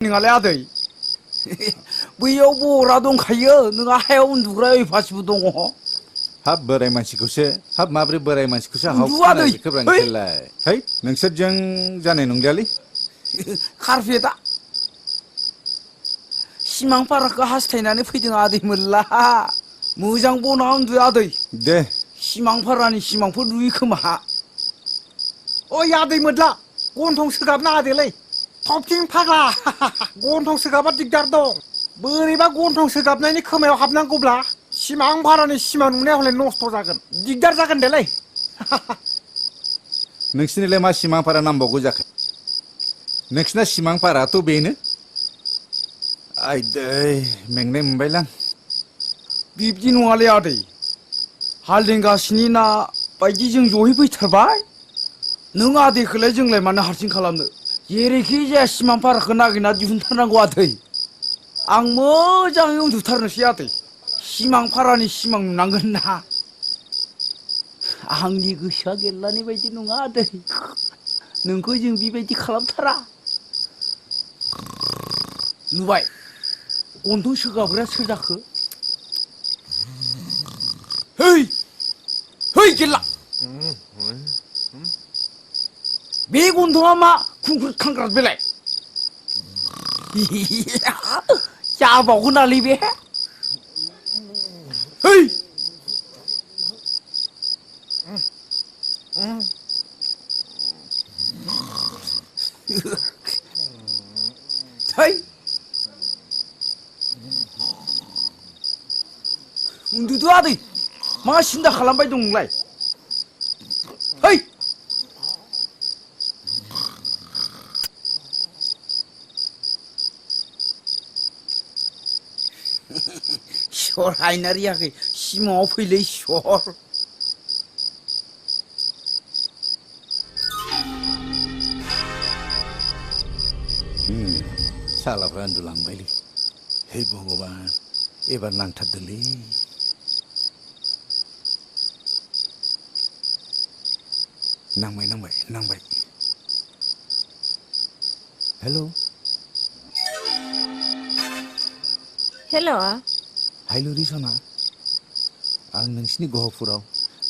नोंहालाय आदै बैयाव बरा दंखायो नोंहा हायाव उन्दुग्रा अयभासबो दङ हाब बोराय मानसिखौसो हाब माब्रै बोराय मानसिखौसो हाव उन्दुआ खानाय दै बेखोब्रा है नोंसोरलाय है नोंसोरजों जानाय नंलियालै कारपेटा सिमां पाराखौ हास्थायनानै फैदों आदै मोल्ला मोजां बना उन्दु आदै दे सिमां पारानि सिमांफोर नुयो खोमा ओइ आदै मोल्ला गन्थं सोगाबना होदोलै थफथिं फाग्ला गन्थं सोगाबा दिगदार दं बोरैबा गन्थं सोगाबनायनि खोमायाव हाबनांगौब्ला सिमां पारानि सिमां नुनाया हले नस्थ' जागोन दिगदार जागोन देलै नोंसिनिलाय मा सिमां पारा नांबावगौ जाखो नोंसिना सिमां पाराथ' बेनो आयदै मेंनाय मोनबायलां बिब्दि नङालै आदै हालदेंगासिनि ना बायदि जों जयै फैथारबाय नों आदैखौलाय जोंलाय मानो हारसिं खालामनो जेरैखि जाया सिमां पाराखौ नागिरना दिहुनथारनांगौ आदै आं मोजाङै उन्दुथारनोसै आदै सिमां पारानि सिमां नुनांगोन ना आंनि गोसोआ गेल्लानि बायदि नङा आदै नोंखौ जों बिबायदि खालामथारा नुबाय गन्थं सोगाबग्राया सोर जाखो है है गेल्ला बे गन्थङा मा खुंख्रुद खांख्राद बेलाय जाबावगोनालै बे है थै उन्दुदो आदै मा सिन्था खालामबाय दं नोंलाय है सर हायनारियाखै सिमाङाव फैलै सर सालाफ्रा उन्दुलांबायलै हे भगबान एबार नांथारदोलै नांबाय नांबाय नांबाय हेलौ हेल' हायलु रिसना आं नोंसिनि गहपुराव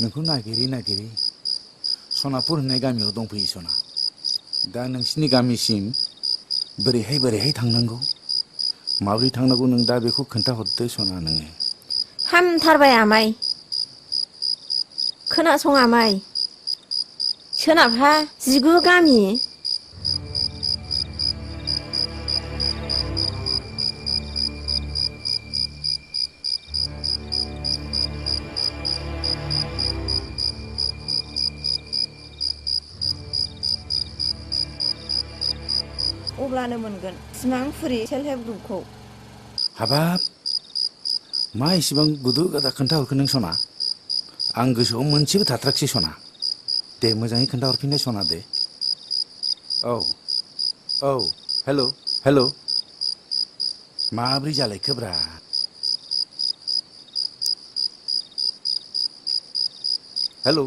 नोंखौ नागिरै नागिरै सनापुर होननाय गामियाव दंफैयो सना दा नोंसिनि गामिसिम बोरैहाय थांनांगौ माब्रै थांनांगौ नों दा बेखौ खोन्थाहरदो सना नोङो हामथारबाय आमाय खोनासं आमाय सोनाबहा 19 गामि अब्लानो मोनगोन सिमांफुरि सेल्फ हेल्प ग्रुपखौ हाबाब मा इसेबां गुदु गादा खोन्थाहरखो नों सना आं गोसोआव मोनसेबो थाथ्राखसै सना दे मोजाङै खोन्थाहरफिननाय सना दे औ औ हेलौ हेलौ माब्रै जालायखोब्रा हेलौ